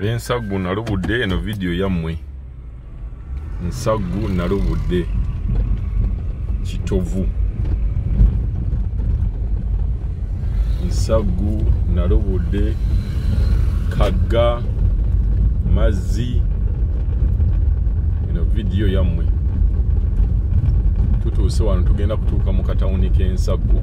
Ensaggu nalubudde eno vidiyo yammwe. Nsaggu nalubudde Kitovu. Nsaggu nalubudde Kagga Mazzi. Eno vidiyo yammwe. Tutuuse wano tugenda kutuuka mu katawuni k'Ensaggu.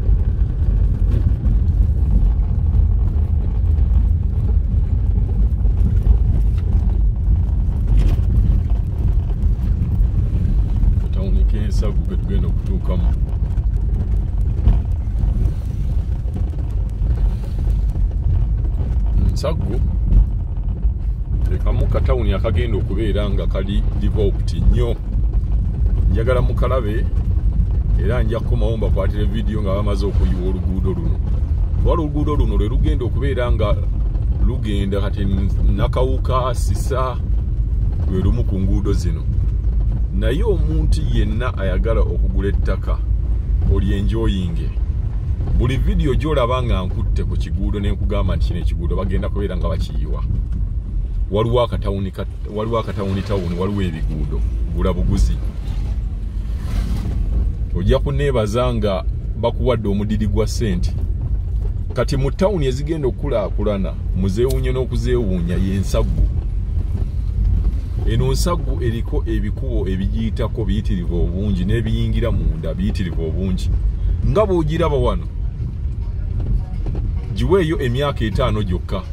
Ensaggu ke tugenda okutuukamu. Nsaggu tekamu katawuni akagenda okubeera nga kali developed nnyo. Njagala mukalabe era nja kukomawo mbakwatire vidiyo nga bamaze okuyiwa oluguudo luno. Waliwo oluguudo luno lwe lugenda okubeera nga lugenda kati Nakawuka, Sisa, lwe lumu ku nguudo zino. Naye omuntu yenna ayagala okugula ettaka olyenjoyinge. Buli vidiyo gy'olaba nga nkutte ku kiguudo ne nkugamba nti kino ekiguudo bagenda kubeera nga bakiyiwa. Waliwo akatawuni, waliwo akatawuni tawuni, waliwo ebiguudo, gula buguzi. Ojja kunneebaza nga bakuwadde omudidi gwa ssente. Kati mu tawuni ezigenda okukulaakulana muzeewuunye n'okuzeewuunya y'Ensaggu. Eno Nsaggu eriko ebikubo ebigiyitako biyitirivu obungi n'ebiyingira munda biyitirivu obungi. Nga bw'ogiraba wano, giweeyo emyaka 5 gyokka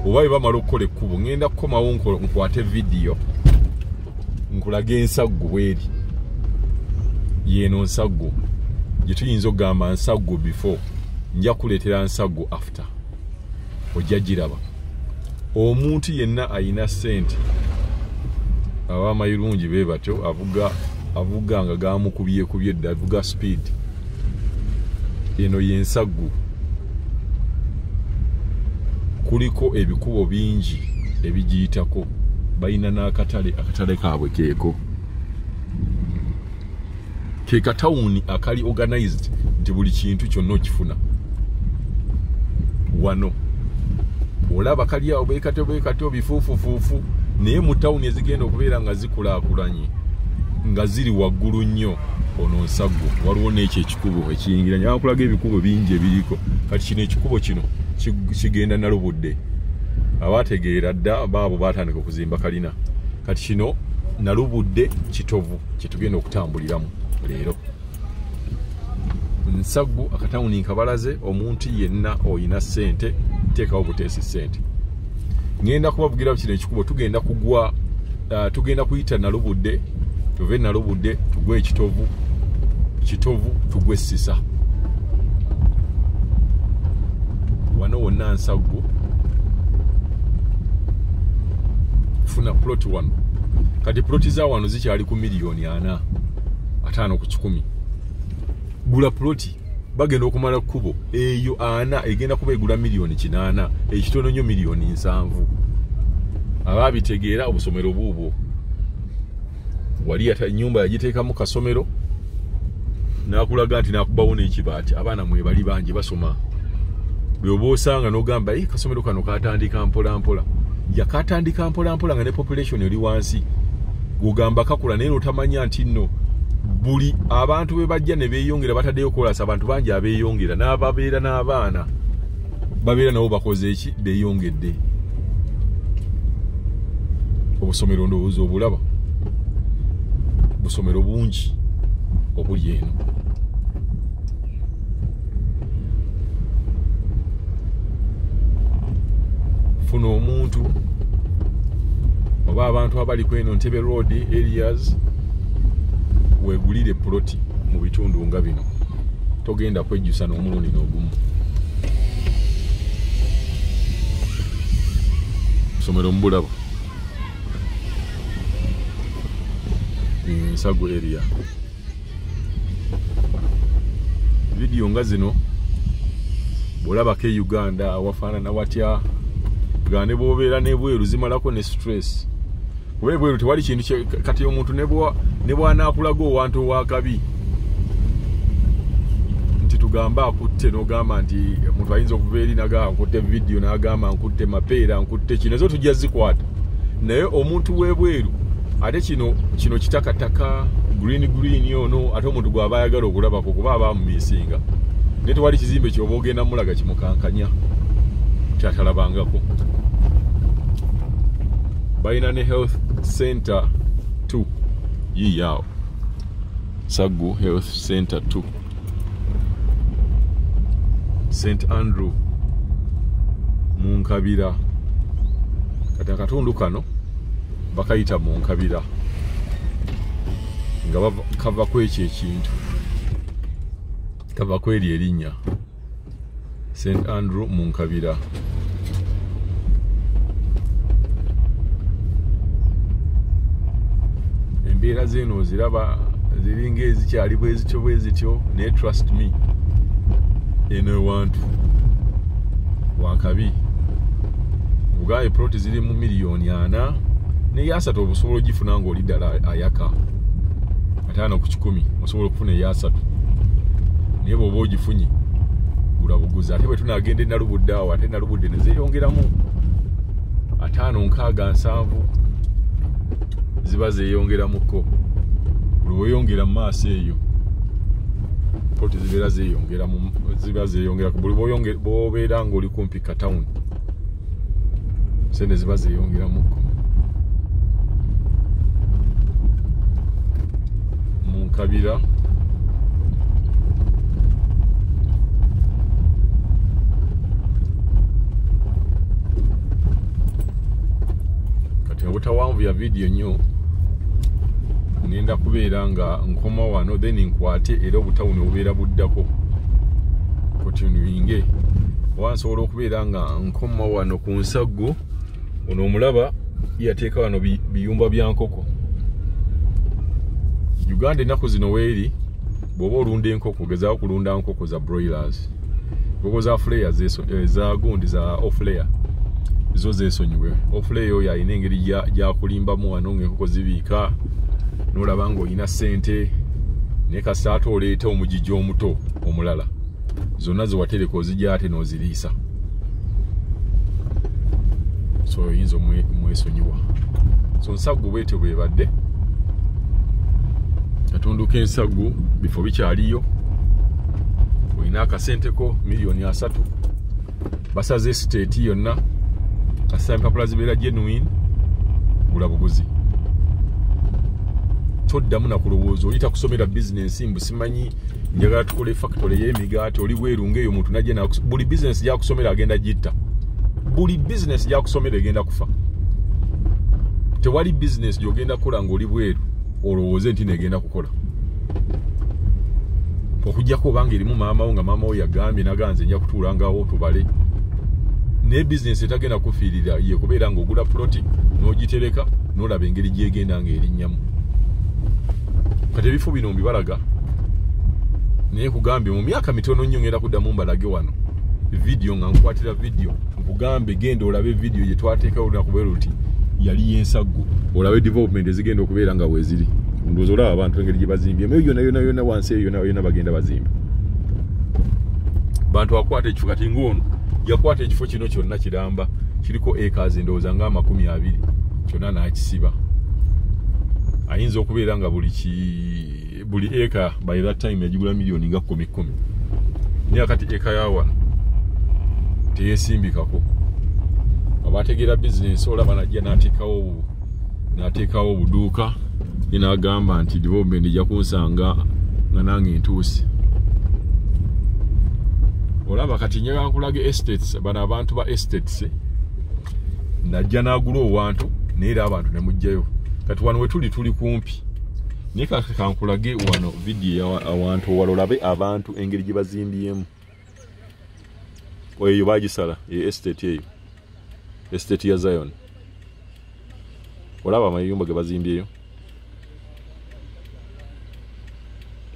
oba bwe bamala okukola ekkubo ngenda kukomawo nkwate vidiyo nkulage Ensaggu bw'eri. Y'eno Nsaggu gye tuyinza okugamba Nsaggu before, nja kuleetera Nsaggu after, ojja giraba. Omuntu yenna ayina ssente abamayirungi be batyo avuga nga gamukubyekubye dda, avuga speed. Eno y'Ensaggu, kuliko ebikubo bingi ebigiyitako, balina n'akatale, akatale kaabwe keeko. Ke katawuni akali organized nti buli kintu kyonna okifuna wano. Olaba kali awo beekatyo beekatyo bifuufufuufu, naye mu tawuni ezigenda okubeera nga zikulaakulanye nga ziri waggulu nnyo ono Nsaggu. Waliwo n'ekyo ekikubo ekiyingira, njagala nkulaga ebikubo bingi ebiriko. Kati kino ekikubo kino kigenda Nalubudde. Abaategeera dda baabo baatandika okuzimba kalina. Kati kino Nalubudde Kitovu kye tugenda okutambuliramu leero. Nsaggu akatawuni nkabalaze, omuntu yenna oyina ssente teekawo buteesi ssente. Ngenda kubavugira kino ekikubo, tugenda kugwa, tugenda kuyita Nalubudde, tuve Nalubudde tugwe Ekitovu, Kitovu tugwe Sisa. Wano wonna Nsaggu funa plot wano. Kati ploti za wano zikyali ku 450 million ku 100. Gula ploti bagenda okumala kkubo eyo 40 egenda kuba egula 8 million, ekitono nnyo 7 million. Ababitegeera obusomero buubwo. Wali ata ennyumba yagiteekamu kasomero n'akulaga nti n'akubawo n'ekibaati, abaana mwe bali bangi basoma. Bw'oba osanga n'ogamba kasomero kano katandika mpola mpola, yakatandika mpola mpola nga ne population eri wansi, gw'ogamba kakula naye n'otamanya nti nno buli abantu be bajja ne beeyongera bataddeyo kolasa, abantu bangi abeeyongera n'ababeera n'abaana babeera nabo bakoze eki, beeyongedde. Obusomero ndowooza obulaba, busomero bungi obuli eno. Funa omuntu oba abantu abali ku eno Ntebe Road areas, weegulire ploti mu bitundu nga bino, togenda kwejjusa n'omulundi n'ogumu. Busomero mbulaba Nsaggu area. Vidiyo nga zino bw'olabako e Uganda awafaanana watya, nga ne bw'obeera n'ebweru zimalako ne stress. Kuba ebweru tewali kintu kati omuntu ne bw'anaakulaga owantu ow'akabi nti tugambe akutte, n'ogamba nti omuntu ayinza okuva eri n'agamba nkutte vidiyo, n'agamba nkutte mapeera, nkutte kino, zo tujja zikwata. Naye omuntu w'ebweru ate kino kitakataka green green ono, ate omuntu gw'aba ayagala okulabako kuba aba amumiisinga. Naye tewali kizimbe ky'oba ogenda mulaga kimukankanya kyatalabangako. Balina ne health center 2 yiyawo, Nsaggu Health Center 2, St Andrew Munkabira. Kati akatundu kano bakayita Munkabira nga kava ku ekyo ekintu, kava ku eri erinnya St Andrew Munkabira. Embeera zeno oziraba ziringa ezikyali bwe zityo bwe zityo, naye trust me, eno ewantu wakabi. Ugaye ploti ziri mu 4,000,000 naye 3 osobola ogifuna ng'oli ddala ayaka 5 ku 100 osobola okufuna eya 3, naye bw'oba ogifunye gula buguzi. Ate bwe tunaagenda e Nalubudde awo, ate Nalubudde ne zeeyongeramu 5, 6, 7 ziba zeeyongeramuko. Buli bw'oyongera mu maaso eyo ploti zibeera zeeyongeramu, ziba zeeyongerako. Buli bw'obeera ng'oli kumpi ka town, sente ziba zeeyongeramuko. Munkabira kati obutawanvu ya vidiyo nnyo, ngenda kubeera nga nkoma wano, then nkwate era obutawuni obubeera buddako continuinge. Oba nsobola okubeera nga nkoma wano ku Nsaggu. Ono omulaba yateeka wano biyumba bya nkoko. Uganda ennaku zino weeri, bw'oba olunda enkoko gezaako kulunda nkoko za broilers, nkoko za flayers eza gundi za off layer zo zeesonyiwe. Off layer oyo alina engeri gy'akulimbamu wano ng'enkoko zibiika, n'olaba ng'olina ssente, naye kasita ate oleeta omugigi omuto omulala, zonna ze watereka ozijja ate n'oziriisa. So oyinza omwesonyiwa. So Nsaggu bwetyo bwebadde. Katundu k'Ensaggu bifo bikyaliyo, olina akasenteko 3,000,000, basaze esiteeti yonna, kasita empapula zibeera genuine, gula buguzi. Toddamu na kulowooza oyita kusomera bizinensi mbu simanyi njagala tukole factory y'emigaati, oli bweru ng'eyo omuntu najja. Buli bizinensi gy'akusomera agenda gitta, buli bizinensi gy'akusomera egenda kufa. Tewali bizinensi gy'ogenda kukola ng'oli bweru olowooze nti negenda kukola, okuggyako obanga erimu maama wo nga maama wo yagambye naganze nja kutuulangawo tubale. Naye bizinensi etagenda kufiirira ye kubeera ng'ogula ploti n'ogitereka n'olaba engeri gy'egenda ng'erinnyamu. Kati ebifo bino mbibalaga, naye kugambye mu myaka mitono nnyo ngenda kuddamu mbalage wano vidiyo, nga nkwatira vidiyo nkugambe genda olabe vidiyo gye twateekawo olunaku bwe luti yali y'Ensaggu, olabe development ezigenda okubeera nga weeziri. Ndowooza olaba abantu engeri gye bazimbyemu eyo yonna yonna yonna wansi eyo yonna yonna bagenda bazimba. Bantu akwata ekifo kati ng'ono yakwata ekifo kino kyonna kiramba kiriko acres ndowooza nga 20 kyonna n'akisiba. Ayinza okubeera nga buli acre by that time yagigula miliyoni nga 10,000. Naye kati acre ya wano teyeesimbikako. Abategeera bizinensi olaba najja n'ateekawo obuduuka, ye n'agamba nti development ejja kunsanga nga nange ntuuse. Olaba kati njagala nkulaga estates, bano abantu ba estates najja n'agula owantu naye era abantu ne muggyayo. Kati wano we tuli tuli kumpi, naye kankulage wano vidiyo awantu owala olabe abantu engeri gye bazimbyemu. Eyo bagisala ye estate eyo, estate ya Zion. Olaba amayumba ge bazimbyeyo,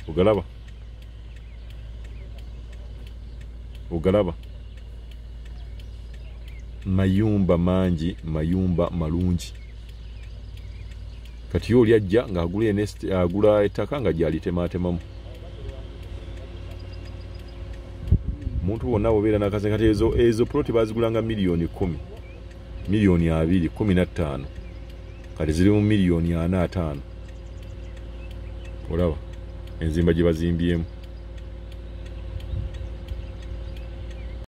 ogalaba ogalaba, mayumba mangi, mayumba malungi. Kati yo oli ajja ng'agula agula ettaka nga gyalitematemamu. Omuntu wonna bw'obeera n'akasente, kati ezo ploti bazigulanga 10,000,000, 20,000,000, 15. Kati ziri mu miliyoni 45. Olaba enzimba gye bazimbyemu.